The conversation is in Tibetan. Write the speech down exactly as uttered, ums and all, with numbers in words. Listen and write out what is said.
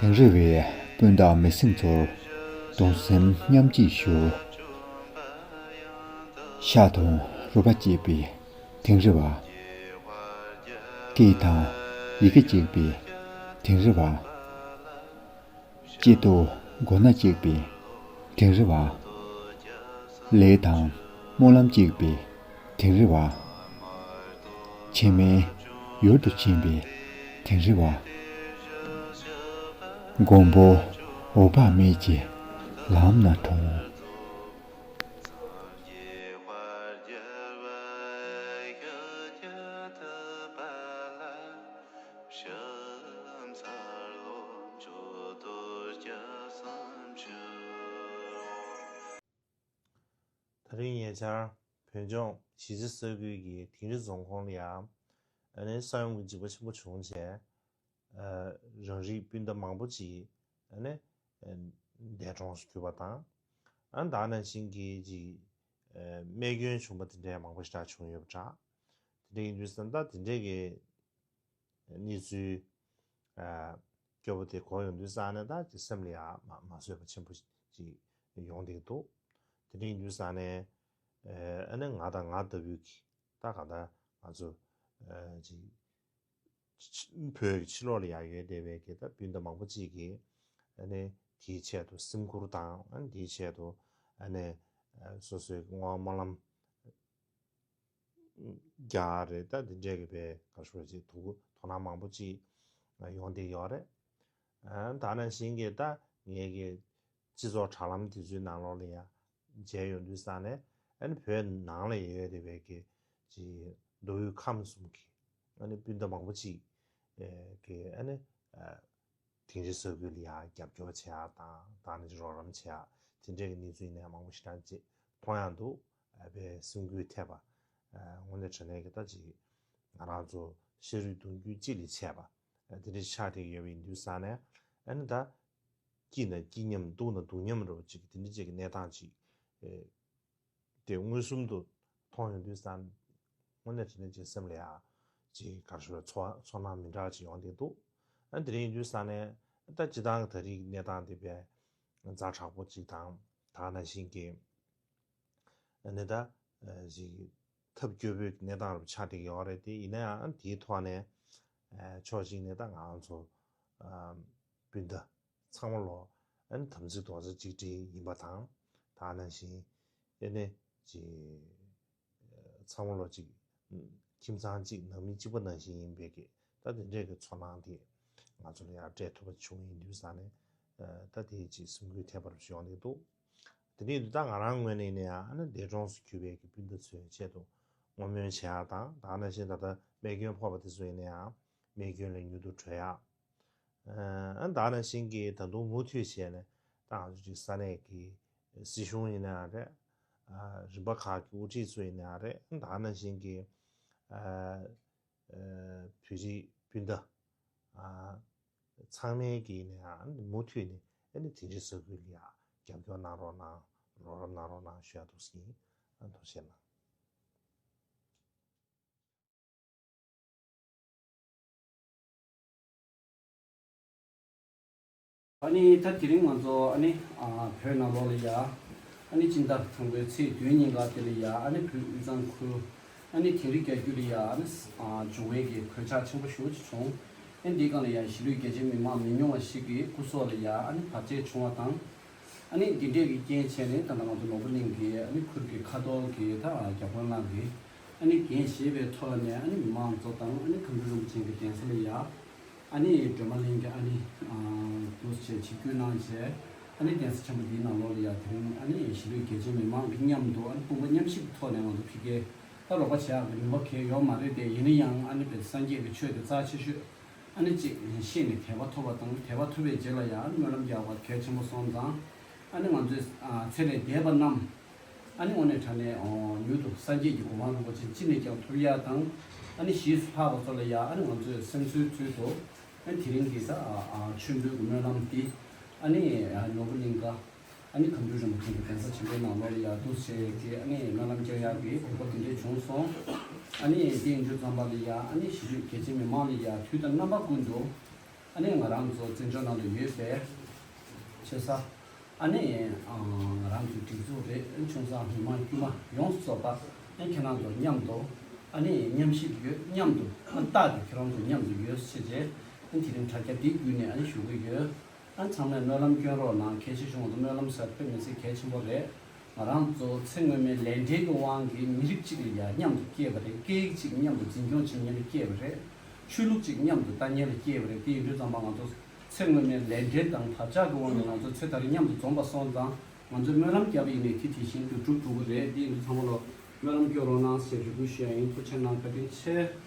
དིང་རི་བའི་སྤུན་ཟླ་མི་སེམས་ཚོར་གདུང་སེམས་མཉམ་སྐྱེད་ཞུ། ཤ་དང་རུས་པ་གཅིག་པའི་དིང་རི་བ། སྐད་དང་ཡི་གེ་གཅིག་པའི་དིང་རི་བ། སྐྱིད་སྡུག་མགོ་ན་གཅིག་པའི་དིང་རི་བ། ལས་དང་སྨོན་ལམ་གཅིག་པའི་དིང་རི་བ། ཕྱི་མའི་ཡུལ་དུ་ཕྱིན་པའི་དིང་རི་བ། མགོན་པོ་འོད་དཔག་མེད་ཀྱི་ལམ་སྣ་དྲོངས། ད་རིང་ཉེ་ཆར་བོད་ལྗོངས་གཞིས་རྩེ་ས་ཁུལ་གྱི་དིང་རི་རྫོང་ཁོངས་ལ་ཡང་ཨ་ནི་ས་ཡོམ་གྱི་འཇིགས་པ་ཆེན་པོ་བྱུང་རྗེས། ཨ། རང་རིགས་སྤུན་ཟླ་མང་པོ་ཅིག་ཨ་ནི་ཨ། འདས་གྲོངས་སུ་གྱུར་པ་དང་། ཨ། ད་ནང་བཞིན་གྱི་ཅིག་ཨ། རྨས་སྐྱོན་བྱུང་པ་དེ་འདྲའི་མང་པོ་ཞེ་དྲག་བྱུང་ཡོད་པ་འདྲ། དེ་འདྲ་ཡིན་དུས་ཙམ་ད་དེ་འདྲའི་གི་གནས་ཚུལ་ཨ། སྐྱོ་པོ་དེ་གོ་ཡོང་དུས་ཙང་ནས་ད་ཅིག་སེམས་ལ་ཡང་མ་མ་བཟོད་པ་ཆེན་པོ་ཅིག་ཡོང་བསྡད་འདུག། དེ་འདྲ་ཡིན་དུས་ཙང་ནས་ཨ་ནི་ང་དང་ང་ལྟ་བུའི་གི་ད་ག་ད་ང་ཚོ་ཨ། ཅིག་ཕྱི་བོད་ཀྱི་ཕྱི་ལོགས་ལ་ཡར་ཡོད་བསྡད་པའི་གི་ད་སྤུན་ཟླ་མང་པོ་ཅིག་གིས་ཨ་ནི་དེའི་ཆེད་དུ་སེམས་ཁུར་དང་། ཨ་ནི་དེའི་ཆེད་དུ་ཨ་ནི་སོ་སོའི་བསྔོ་བ་སྨོན་ལམ་རྒྱག་རེད། ད་དེ་འདྲས་ཀྱི་བའི་ག་ཞུ་ཅིག་དོ་དོ་སྣང་མང་པོ་ཅིག་ཡོང་བསྡད་ཡོད་རེད། ཨ། ད་ནང་བཞིན་གྱི་ད་ངས་གི་སྤྱི་ཚོགས་དྲ་ལམ་དེ་ཚོའི་ནང་ལོགས་ལ་ཡང་མཇལ་ཡོང་དུས་ཙང་ནས་ཨ་ནི་བོད་ནང་ལ་ཡོད་བསྡད་པའི་གི་ཅིག་མདོ་དབུས་ཁམས་གསུམ་གྱི་ཨ་ནི་སྤུན་ཟླ་མང་པོ་ཅིག་ཨེ། གི་ཨ་ནི་ཨ། དིང་རི་ས་ཁུལ་ལ་ཡང་རྒྱབ་སྐྱོར་བྱེད་ཡག་དང་། ད་ནི་རོགས་རམ་བྱེད་ཡག་དེ་འདྲའི་གི་གནས་ཚུལ་ཡིན་ནའི་མང་པོ་ཞེ་དྲག་ཅིག་མཐོང་ཡག་འདུག། ཨ། དཔེ་སེམས་འགུལ་ཐེབས་པ། ཨ། དངོས་གནས་དྲང་གནས་ཀྱི་ད་ཅིག་ང་རང་ཚོ་ཤ་རུས་གདུང་རྒྱུད་གཅིག་ལས་ཆད་པ་དེ་འདྲ་ཆགས་བསྡད་ཡོད་པ་ཡིན་དུས་ཙང་ནས། ཨ་ནི་ད་སྐྱིད་ན་སྐྱིད་མཉམ་སྡུག་ན་སྡུག་མཉམ་རོ་ཅིག་དེ་འདྲ་ཅིག་གི་གནས་སྟངས་ཅིག་ཨེ། དེ་མངོན་སུམ་དུ་མཐོང་ཡོང་དུས་ཙང་། དངོས་གནས་དྲང་གནས་ཅིག་སེམས་ལ་ཡང་ཅིག་ག་རེ་ཞུ་དགོས་རེད། ཚོར་ཚོར་སྣང་མི་འདྲ་ཅིག་ཡོང་བསྡད་འདུག། ཨ། དེ་འདྲ་ཡིན་དུས་ཙང་ནས་ད་སྤྱིར་བཏང་གི་ད་རེས་གནས་སྟངས་དེ་དཔེ་ཛ་དྲག་པོ་ཅིག་དང་། ད་ག་ནང་བཞིན་གྱི་ཨ་ནི་ད་ཨ། ཅིག་ཐབས་སྐྱོ་པོའི་གནས་སྟངས་རུ་ཆགས་བསྡད་ཡོད་རེད་དེ། ཡིན་ན་ཡང་དེའི་ཐོག་ནས་ཨ། ཕྱོགས་གཅིག་ནས་ད་ང་རང་ཚོ་ཨ། སྤུན་ཟླ་ཚང་མ་ལོ་ཨ་ནི་དམ་ཚིག་རྡོག་རྩ་གཅིག་སྒྲིལ་ཡིན་པ་དང་། ད་ག་ནང་བཞིན་ཨ་ནི་ཅིག་ཚང་མ་ལོ་གཅིག་ཁྱིམ་ཚང་གཅིག་ནང་མི་གཅིག་པ་ནང་བཞིན་ཡིན་པའི་གི་ད་དེ་འདྲའི་གི་ཚོར་སྣང་དེ་ང་ཚོ་ལ་ཡང་སྤྲད་ཐུབ་པ་བྱུང་ཡིན་དུས་ཙང་ནས། ཨ། ད་དེ་ཅིག་སེམས་འགུལ་ཐེབས་པ་རུ་ཡོང་གི་འདུག། དེ་འདྲ་ཡིན་དུས་ད་ང་རང་ངོས་ནས་ཡིན་ན་ཡང་ཨ་ནི་འདས་གྲོངས་སུ་གྱུར་པའི་གི་སྤུན་ཟླ་ཚོའི་ཆེད་དུ་བསྔོ་སྨོན་བྱེད་ཡག་དང་། ད་ག་ནང་བཞིན་ད་ལྟ་རྨས་སྐྱོན་ཕོག་པ་དེ་ཚོ་ཡིན་ན་ཡང་རྨས་སྐྱོན་ལ་མྱུར་དུ་གྲོལ་ཡག། ཨ། ད་ག་ནང་བཞིན་གྱི་ད་དུང་མུ་མཐུད་བྱས་ནས་ད་ང་ཚོ་ཅིག་ས་གནས་ཀྱི་སྲིད་གཞུང་ཡིན་ན་རེད། ཨ། རིམ་པ་ཁག་གི་དབུ་ཁྲིད་ཚོ་ཡིན་ན་རེད། ད་ག་ནང་བཞིན་གྱི་ཨ། ཨ། བོད་རིགས་སྤུན་ཟླ་ཨ། ཚང་མས་ཀྱིས་ནས་ཨ་ནི་མུ་མཐུད་ནས་ཨ་ནི་དེ་འདྲའི་ས་ཁུལ་ལ་ཡང་རྒྱབ་སྐྱོར་གནང་རོགས་གནང་། རོགས་རམ་གནང་རོགས་གནང་ཞུ་ཡག་འདུག་ཟེར། ཨ། ཐུགས་རྗེ་གནང་། ཨ་ནི་ད་དེ་རིང་ང་ཚོ་ཨ་ནི་ཨ། བོད་ནང་ལོགས་ལ་ཡ་ཨ་ནི་སྤྱི་ཟླ་དང་པོའི་ཚེས་བདུན་ཉིན་ཀ་དེ་ལ་ཡ་ཨ་ནི་བོད་དབུས་གཙང་ཁུལ་ཨ་ནི་དིང་རི་རྒྱལ་རྒྱུད་ལ་ཡ་ཨ་ནི་ཨ། འབྱུང་བའི་གི་གོད་ཆག་ཆེན་པོ་ཞེ་པོ་ཅིག་བྱུང་། ཨ་ནི་འདིའི་སྒང་ལ་ཡ་གཞིས་ལུས་རྒྱལ་ཆེན་མི་མང་མི་ཉུང་བ་ཞིག་གི་སྐུ་སྲོག་ལ་ཡ་ཨ་ནི་བར་ཆད་བྱུང་བ་དང་། ཨ་ནི་འདི་འདྲས་ཀྱི་རྐྱེན་བྱས་ནས་ད་ལྟ་ང་ཚོ་ནོར་བུ་གླིང་གི་ཨ་ནི་ཁུལ་གྱི་ཁ་ཐོར་གྱི་ད་རྒྱ་དཔོན་ལགས་ཀྱིས་ཨ་ནི་འགན་བཞེས་པའི་ཐོག་ནས་ཨ་ནི་མི་མང་ཚོ་དང་ཨ་ནི་མཁའ་འགྲོ་རིན་པོ་ཆེ་གི་གདན་ས་ལ་ཡ་ཨ་ནི་སྒྲོལ་མ་གླིང་གི་ཨ་ནི་ཨ་འདུག་སེ་ཆིབས་བསྒྱུར་གནང་བྱས། ཨ་ནི་གདན་ས་ཆེན་པོ་འདིའི་ནང་ལོགས་ལ་ཡ་དེ་རིང་ཨ་ནི་གཞིས་ལུས་རྒྱལ་ཆེན་མི་མང་གི་མཉམ་དུ་ཨ་ནི་དཔུང་པ་མཉམ་གཤིབ་ཀྱི་ཐོག་ནས་ང་ཚོ་ཕ་གིར་ད་རོགས་པ་བྱེད་ཡག་གི་ནུས་པ་གང་ཡང་ཡོད་མ་རེད་དེ། ཡིན་ན་ཡང་ཨ་ནི་དཔེ་སངས་རྒྱས་ཀྱི་ཆོས་དེ་རྩ་ཆེ་ཤོས། ཨ་ནི་གཅིག་ཤེས་ནས་དད་པ་ཐོབ་པ་དང་། དད་པ་ཐོབ་པའི་རྗེས་ལ་ཡང་ཨ་ནི་སྨོན་ལམ་རྒྱག་པ་གལ་ཆེན་པོ་སོང་ཙང་། ཨ་ནི་ང་ཚོས་ཨ་ཚེ་ལས་འདས་པ་རྣམས་ཨ་ནི་དངོས་གནས་དྲང་གནས་ཨོ་མྱུར་དུ་སངས་རྒྱས་ཀྱི་གོ་འཕང་རིན་པོ་ཆེ་ཅི་ནས་ཀྱང་ཐོབ་ཡག་དང་། ཨ་ནི་ཞེས་སུ་ལྷག་པ་ཚོ་ལ་ཡང་ཨ་ནི་ང་ཚོས་སེམས་གསོའི་ཚུལ་དུ་ཨ་ནི་དེ་རིང་གི་ད་ཨ་ཨ་མཆོད་འབུལ་གྱི་སྨོན་ལམ་འདི་ཨ་ནི་ཨ་ནོར་བུ་གླིང་ཀ་ཨ་ནི་མཁའ་འགྲོ་རིན་པོ་ཆེ་གི་གདན་ས་ཆེན་པོའི་ནང་ལོགས་ལ་ཡ་འདུག་སེ་གི་ཨ་ནི་སྨོན་ལམ་རྒྱག་ཡག་གི་གོ་སྐབས་དེ་འདྲ་བྱུང་སོང་། ཨ་ནི་དེ་ཡིན་དུས་ཙམ་པ་ལ་ཡ་ཨ་ནི་གཞིས་ལུས་རྒྱལ་ཆེན་མི་མང་ལ་ཡ་དུས་དང་རྣམ་པ་ཀུན་ཏུ་ ཨ་ནི་ང་རང་ཚོ་བཙན་བྱོལ་ནང་དུ་ཡོད་པའི་ཆོས་ས། ཨ་ནི་ང་རང་ཚོའི་སྒྲིག་འཛུགས་རེད། ཆུང་ཚགས་མི་མང་དཀྱུས་མ་ཡོངས་སུ་རྫོགས་པ། ཨ་ཁྱེད་རང་ཚོ་མཉམ་དུ། ཨ་ནི་མཉམ་ཞིབ་ཡོད། མཉམ་དུ་ཨ་རྟག་ཏུ་ཁྱེད་རང་ཚོ་མཉམ་དུ་ཡོད་ཟེར་བྱས། ཨ་དེ་རིང་དྲ་རྒྱ་འདི་བརྒྱུད་ནས་ཨ་ནི་ཞུ་གི་ཡོད། ཨ་ཚང་མས་སྨོན་ལམ་སྐྱོན་རོགས་གནང་། གལ་ཆེ་ཤོས་ང་ཚོ་སྨོན་ལམ་ཟེར་དཔེ་མི་སྲིད་གལ་ཆེན་པོ་རེད། ང་རང་ཚོ་ཚེ་སྔོན་མའི་ལས་འབྲས་ཀྱི་དབང་གིས་མི་རིགས་གཅིག་ལ་ཡ་མཉམ་དུ་སྐྱེས་པ་རེད། སྐད་ཡིག་གཅིག་མཉམ་དུ་འཛིན་སྐྱོང་བྱེད་མཁན་ལ་སྐྱེས་པ་རེད། ཆོས་ལུགས་གཅིག་མཉམ་དུ་བལྟ་མཁན་ལ་སྐྱེས་པ་རེད། དེ་ཡིན་དུས་ཙམ་པ་ང་ཚོ་ཚེ་སྔོན་མའི་ལས་འབྲས་དང་བག་ཆགས་ཀྱི་དབང་གིས་ང་ཚོ་ཚེ་ད་རེས་མཉམ་དུ་འཛོམས་པ་སོང་ཙང་། ང་ཚོས་སྨོན་ལམ་བརྒྱབ་པ་ཡིན་ནའི་དེ་དེ་བཞིན་དུ་འགྲུབ་ཐུབ་ཀྱི་རེད། དེ་ཡིན་དུས་ཚང་མ་ལ་སྨོན་ལམ་སྐྱོན་རོགས་གནང་ཞེས་རེ་སྐུལ་ཞུ་ཡ་ཡིན། ཐུགས་རྗེ་གནང་། བཀའ་དྲིན་ཆེ།